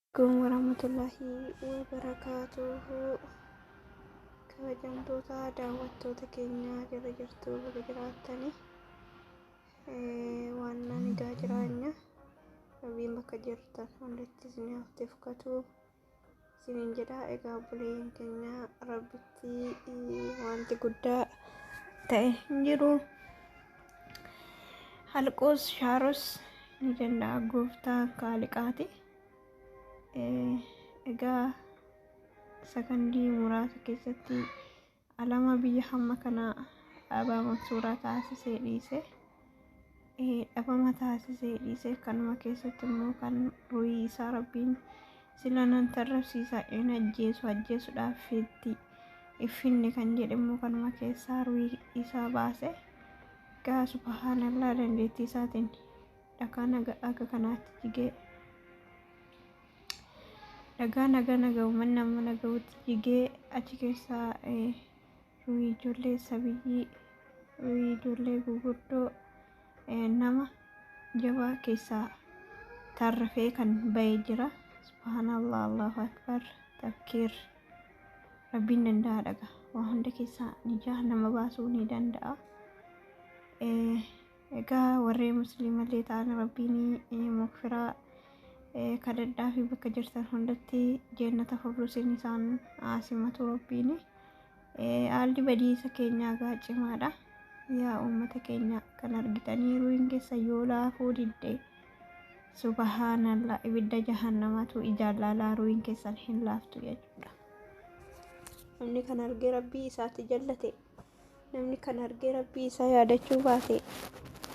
Alaikum warahmatullahi wabarakaatuhu. Kabajamtoota daawwattoota keenya jala jirtu, baga jiraattani. Waan naan egaa jiraanya Rabbiin bakka jirtan hundatti isin haafteeffatu isiniin jedha. Egaa obboleeyyan keenya, Rabbitti wanti guddaa ta'e hin jiru. Halquus shaaros ni danda'a gooftaan kaaliqaati. Egaa sakandii muraasa keessatti alama biyya hamma kana dhaabaa Mansuuraa taasisee dhiise, dhabama taasisee dhiise. Kanuma keessatti immoo kan ruhii isaa Rabbiin sila nan tarrabsiisa, in ajjeesu ajjeesuudhaaf itti iffinne kan jedhe immoo kanuma keessaa ruhii isaa baase. Egaa subhaanallah, dandeettii isaatiin dhakaan akka kanaatti jigee, dhagaan haga naga'u manni amma naga'utti jigee, achi keessaa ruhii ijoollee sabiyyii, ruhii ijoollee gurguddoo, nama jabaa keessaa tarrafee kan bahee jira. Subhaanallah, Allahu akbar, tafkiir. Rabbiin danda'a dhaga. Waa hunda keessaa nijaa nama baasuu ni danda'a. Egaa warreen musliimallee ta'an Rabbiin mukfiraa kadhadhaa fi bakka jirtan hundatti jannata furduusin isaan simatu Rabbiin. Haalli badiisa keenyaa gaa cimaadha. Yaa uummata keenya, kan argitanii ruuhin keessa yoo laafuu didde, subhaanallah, ibidda jahannamatu ijaan laalaa ruuhin keessan hin laaftu jechuudha. Namni kan argee Rabbii isaatti jallate, namni kan argee Rabbii isaa yaadachuu baate,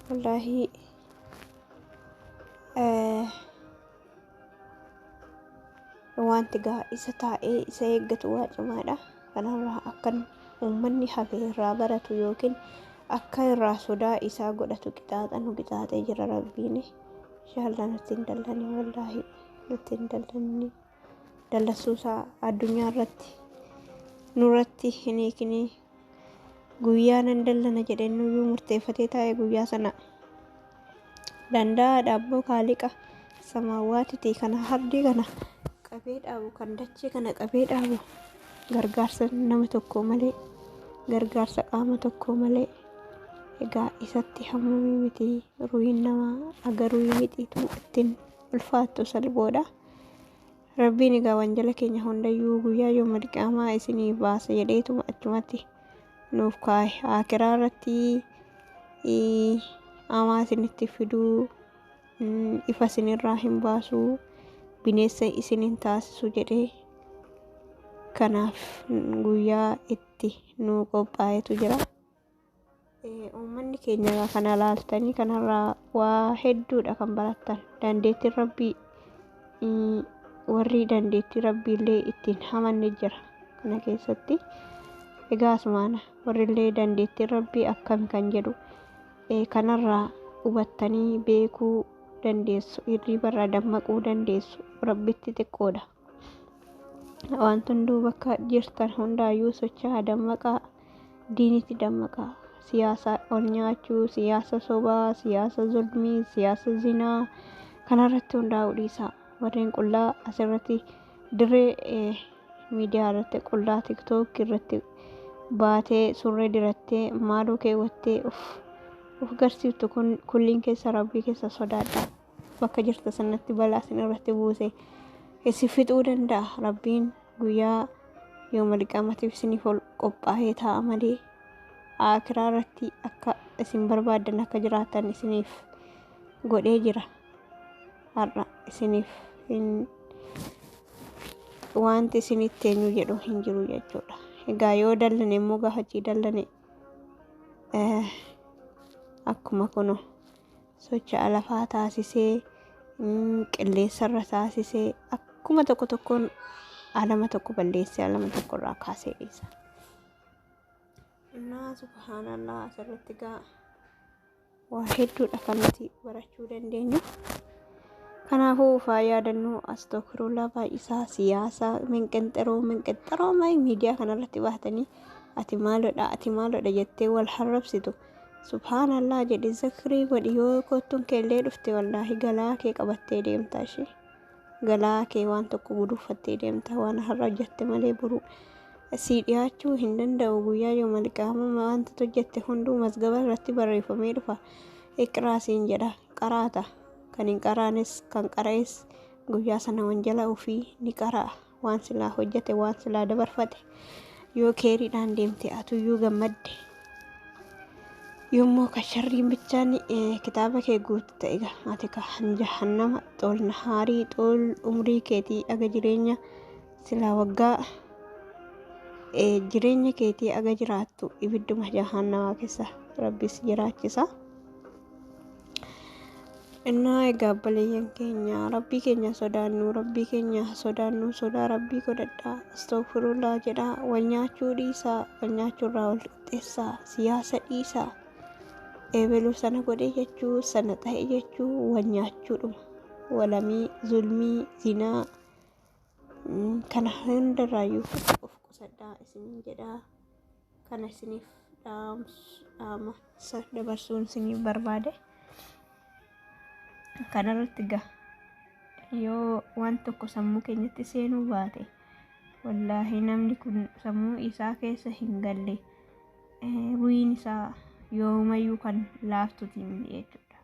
wallaahi wanti gaa isa taa'ee isa eeggatu waa cimaadha. Kanarraa akkan uummanni hafe irraa baratu yookiin akka irraa sodaa isaa godhatu qixaaxa nu qixaaxee jira Rabbiin. Inshallah nutti hin dallani, wallaahi nutti hin dallanni. Dallansuusaa addunyaa irratti nurratti hin hiikinii. Guyyaa nan dallana jedhee nuyyuu murteeffatee taa'e, guyyaa sana danda'a dhaabboo kaaliqa samaawaatiti kana hardii kana qabee dhaabu, kan dachee kana qabee dhaabu, gargaarsa nama tokko malee, gargaarsa qaama tokko malee. Egaa isatti hammamii miti, ruhiin namaa aga ruhii mixiitu ittiin ulfaattu salphoodha. Rabbiin egaa wanjala keenya hundayyuu guyyaa yooma qiyaamaa isinii baasa jedheetuma achumatti nuuf kaa'e. Akiraa irratti hamaa isinitti fiduu, ifa isinirraa hin baasuu, bineensa isin hin taasisu jedhee, kanaaf guyyaa itti nuu qophaa'etu jira. Uummanni keenya kana laaltanii kanarraa waa hedduudha kan barattan. Dandeettiin Rabbii, warri dandeettii Rabbiillee ittiin hamanne jira kana keessatti. Egaa asumaana warrillee dandeettiin Rabbii akkami kan jedhu kanarraa hubattanii beekuu dandeessu, hirriibarraa dammaquu dandeessu. Rabbitti xiqqoodha. Wanti hunduu bakka jirtan hundaayyuu socho'aa, dammaqaa, diinitti dammaqaa. Siyaasa ol nyaachuu, siyaasa sobaa, siyaasa zulmii, siyaasa zinaa kanarratti hundaa'uu dhiisaa. Warreen qullaa asirratti dirree miidiyaa irratti qullaa TikTok irratti baatee, surree dirattee, maaloo keewwattee of garsiiftu kun kulliin keessa Rabbii keessa sodaadha. Bakka jirta sanatti balaa isin irratti buuse isin fixuu danda'a. Rabbiin guyyaa yooma liqaamatiif isiniif ol qophaa'ee taa'a malee, akiraa irratti akka isin barbaaddan akka jiraatan isiniif godhee jira. Har'a isiniif hin wanti isinitti eenyu jedhu hin jiru jechuudha. Egaa yoo dallane immoo, gaafachii dallane, akkuma kuno socho'a lafaa taasisee, qilleensarra taasisee, akkuma tokko tokkoon alama tokko balleessee alama tokko irraa kaasee dhiisa. Innaa subhaanallah, asirratti gaa waa hedduudha kan nuti barachuu dandeenyu. Kanaafuu ufaa yaadannoo, astookirullaa baay'isaa, siyaasa minqinxiroo minqinxiroo miidiyaa kanarratti baatanii ati maalodha, ati maalodha jettee wal harrabsitu. Subhaanallah jedhi, zikrii godhi. Yoo kottuun keellee dhufte, wallaahi galaa kee qabattee deemta ishee. Galaa kee waan tokko guduunfattee deemta. Waan har'a hojjette malee boru sii dhiyaachuu hin danda'u. Guyyaa yoomal qiyaama wanta hojjette hunduu mazgaba irratti barreeffamee dhufa. Iqraa siin jedha, qaraata. Kan hin qaraanes kan qara'es guyyaa sana wanjala ofii ni qara'a. Waan silaa hojjete, waan silaa dabarfate, yoo keeriidhaan deemte atuyyuu gammadde. Yommuu ka sharriin bichaan kitaaba kee guutu ta'e, ati ka jahannama xool nahaarii, xool umrii keetii aga jireenya silaa waggaa jireenya keetii aga jiraattu ibidduma jahannamaa keessa Rabbis jiraachisa. Innaa egaa obboleeyyan keenya, Rabbii keenya sodaannu, Rabbii keenya sodaannu, sodaa Rabbii godhadhaa, astaghfirullah jedhaa, wal nyaachuu dhiisaa, wal nyaachuurraa wal qixxeessaa, siyaasa dhiisaa, eebeluu sana godhe jechuu, sana ta'e jechuu, wal nyaachuudhuma, walamii, zulmii, zinaa kana hundarraayyuu of qusadhaa isiniin jedhaa. Kana isiniif dhaama dabarsuun isiniif barbaade. Kanarratti gaa yoo waan tokko sammuu keenyatti seenuu baate, wallaahi namni kun sammuu isaa keessa hin galle, ruhiin isaa yoomayyuu kan laaftuti miti jechuudha.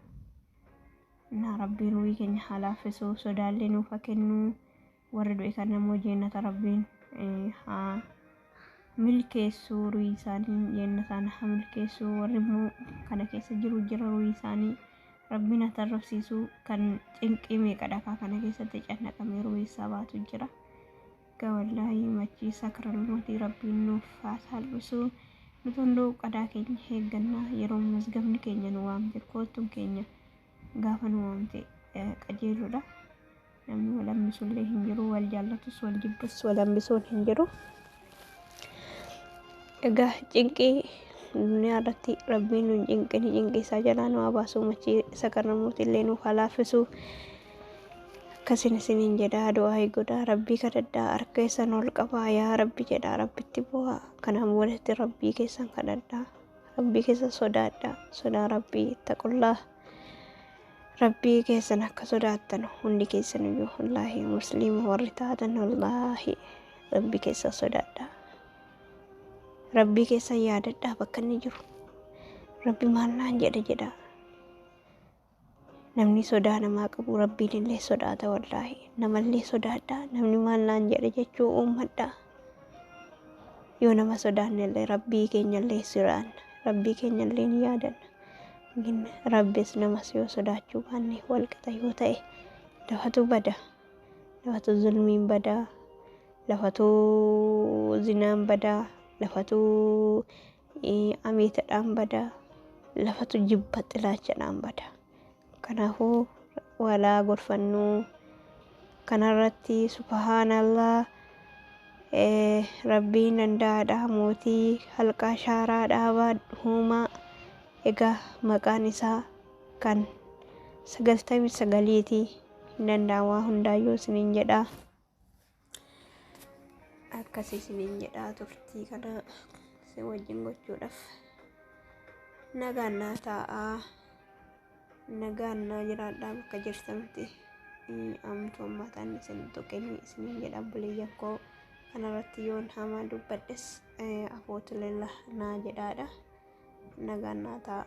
Naa Rabbiin ruhii keenya haa laaffisuu, sodaallee nuuf haa kennuu, warra du'e kan ammoo jeenata Rabbiin haa milkeessuu, ruhii isaanii jeenataan haa milkeessuu, warri immoo kana keessa jiru jira ruhii isaanii Rabbiin haa tarrafsiisuu, kan cinqii meeqa dhakaa kana keessatti cannaqamee ruhii isaa baatu jira. Egaa wallaahi machii sakralmootii Rabbiin nuuf haa salphisuu. Nuti hunduu qadaa keenya eeggannaa, yeroo mazgabni keenya nu waamte, koottuun keenya gaafa nu waamte qajeeludha. Namni wal hambisullee hin jiru, wal jaallatus wal jibbus wal hambisuun hin jiru. Egaa cinqii duniyaa irratti Rabbiin nu cinqini, cinqii isaa jalaa nu haa baasu, machii sakarramuuti illee nuuf haa laaffisu. Akkasin isiniin jedhaa, du'aa godhaa, Rabbii kadhadhaa, harka keessan ol qabaa, yaa Rabbi jedhaa, Rabbitti bu'aa. Kanaan boodatti Rabbii keessan kadhadhaa, Rabbii keessan sodaadhaa, sodaa Rabbii taqullaa. Rabbii keessan akka sodaattan hundi keessan iyyuu, wallaahi musliima warri taatan, wallaahi Rabbii keessan sodaadhaa. Rabbii keessan yaadadhaa bakka inni jiru. Rabbi maal naan jedha jedhaa. Namni sodaa namaa qabu Rabbiin illee sodaata wallaahi. Namallee sodaadhaa. Namni maal naan jedha jechuu uummadhaa. Yoo nama sodaanne illee Rabbii keenya illee sodaanna. Rabbii keenya illee ni yaadanna. Rabbis namas yoo sodaachuu baanne, wal qixa yoo ta'e, lafatu bada. Lafatu zulmiin badaa. Lafatu zinaan badaa. Lafatu ameetadhaan badaa. Lafatu jibba xilaachadhaan bada. Kanaafuu walaa gorfannuu kanarratti. Subhaanallah, Rabbiin danda'aadha, mootii halqaa shaaraa dhaabaa huumaa. Egaa maqaan isaa kan 99ti, hin danda'a waa hundaayyuu isiniin jedhaa. Akkasii isiniin jedhaa, turtii kana isin wajjin gochuudhaaf nagaan naa taa'aa, nagaan naa jiraadhaa bakka jirtanitti, amtuu ammataan isin tuqinii isiniin jedha. Obboleeyyan koo, kanarratti yoon hamaa dubbadhes afootillee naa jedhaadha. Nagaan naa ta'a.